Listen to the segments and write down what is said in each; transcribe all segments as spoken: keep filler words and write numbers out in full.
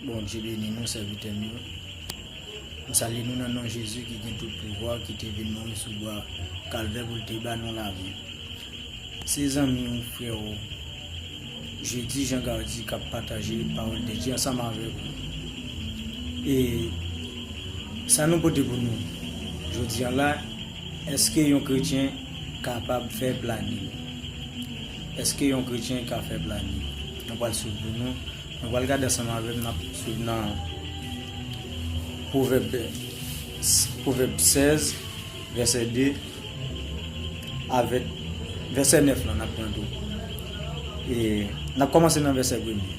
Bondye beni nou, sèvitè m yo. M salye nou nan non Jezi ki gen tout pouvwa, ki te vin mouri sou bwa Kalvè pou l te ba nou lavi. Se zanmi w, frè w, Jedi Jean Gardy k ap pataje pawòl de Dye ansanm avèk ou. E sa nou pote pou nou jodi a la, èske yon kretyen kapab fè planin? Èske yon kretyen ka fè planin? Nou pral swiv pou nou. Nou pral gade ansanm avè m, n ap swiv nan Pwovèb, Pwovèb sèz, vèsè de, avèk vèsè nèf lan, n ap pran tou. E n ap kòmanse nan vèsè premye.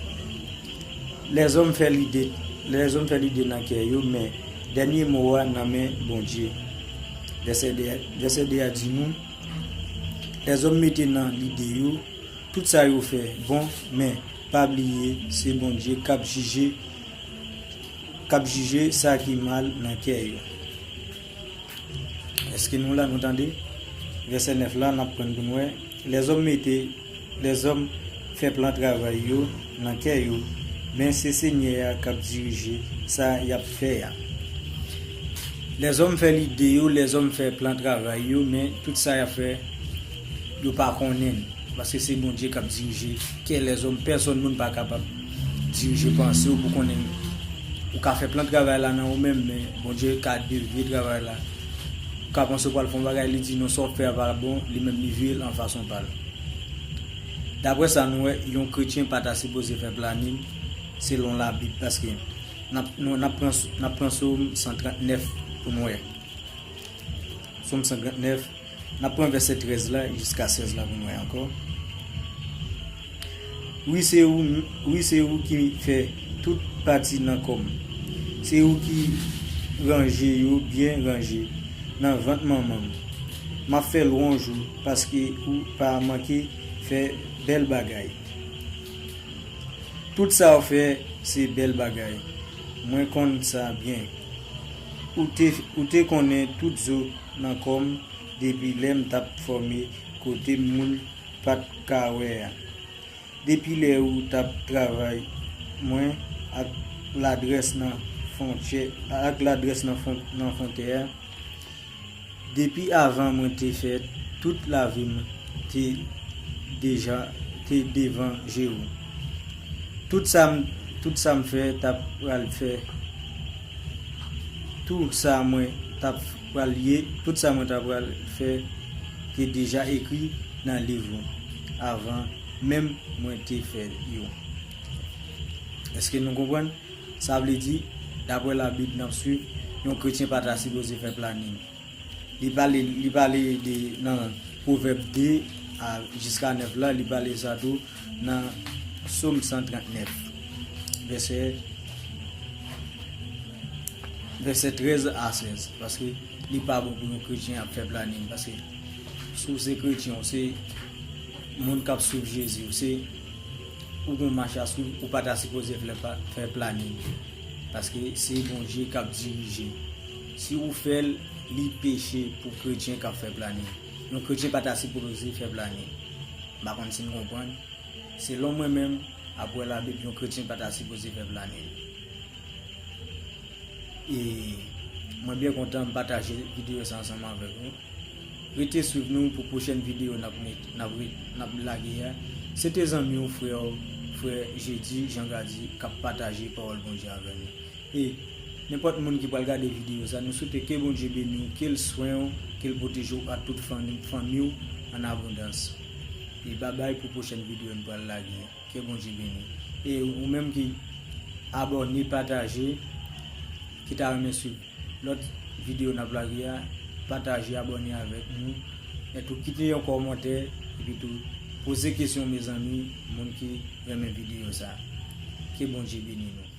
Lèzòm fè lide, lèzòm fè lide nan kè yo, men dènye mo a nan men Bondye. Vèsè de, vèsè de a di nou, lèzòm mete nan lide yo, tout sa yo fè bon, men pa bliye, se Bondye k ap jije, k ap jije sa ki mal nan kè yo. Èske nou la, nou tande? Vèsè nèf la, n ap pran pou n wè. Lèzòm mete, lèzòm fè plan travay yo nan kè yo, men se Senyè a k ap dirije sa y ap fè a. Lèzòm fè lide yo, lèzòm fè plan travay yo, men tout sa y ap fè, yo pa konnen l. Paske se Bondye k ap dirije kè lèzòm. Pèsonn moun pa kapab dirije panse w pou konnen. Ou ka fè plan travay la nan ou menm, men Bondye ka devye travay la. Ou ka panse w pral fè yon bagay, li di non, sa w ap fè a pa bon, li menm li vire l an fason pa l. Daprè sa nou wè, yon kretyen pa ta sipoze fè planin selon Labib, paske n ap, nou, n ap pran, n ap pran Sòm san trant nèf pou nou wè. Sòm san trant nèf, n ap pran vèsè trèz la jiska sèz la pou nou wè ankò. Wi, se ou, wi, se ou ki fè tout pati nan kò m. Se ou ki ranje yo byen ranje nan vant manman m. M ap fè lwanj ou, paske ou pa manke fè bèl bagay. Tout sa w fè, se bèl bagay. Mwen konn sa byen. Ou te, ou te konnen tout zo nan kò m depi lè m t ap fòme kote moun pa t ka wè a. Depi lè ou t ap travay mwen ak ladrès nan fwontyè, ak ladrès nan fwon-, nan fwontyè a, depi avan mwen te fèt, tout lavi m te deja, te devan je ou. Tout sa m, tout sa m fè, t ap pral fè, tout sa mwen t ap pral ye, tout sa mwen t ap pral fè, te deja ekri nan liv ou avan menm mwen te fè yo. Èske nou konprann? Sa vle di, daprè Labib n ap swiv, yon kretyen pa ta sipoze fè planin. Li pale, li pale de, nan Pwovèb de a jiska nèf la, li pale sa tou nan Sòm san trant nèf, vèsè, vèsè trèz a sèz, paske li pa bon pou yon kretyen ap fè planin, paske si w se kretyen, w se moun k ap swiv Jezi, w se, ou gon mach a swiv, ou pa ta sipoze fè pla-, fè planin, paske se Bondye k ap dirije. Si ou fè l, li peche pou kretyen k ap fè planin. Yon kretyen pa ta sipoze fè planin. M pa konn si n konprann. Selon mwen menm, aprè Labib, yon kretyen pa ta sipoze fè planin. E mwen byen kontan m pataje videyo sa ansanm avèk nou. Rete swiv nou pou pwochèn videyo n ap met, n ap ret-, n ap lage a. Se te zanmi w, frè w, frè Jedi Jean Gardy k ap pataje pawòl Bondye avè nou. E nenpòt moun ki pral gade videyo sa, nou swete ke Bondye beni w, ke l swen w, ke l pwoteje w ak tout fanmi, fanmi w an abondans. E babay pou pwochèn videyo n pral lage. Ke Bondye beni. E ou menm ki abòne, pataje, ki ta renmen swiv lòt videyo n ap lage a, pataje, abòne avèk nou. E tou kite yon kòmantè, epi tou poze kesyon, mezanmi, moun ki renmen videyo sa. Ke Bondye beni nou.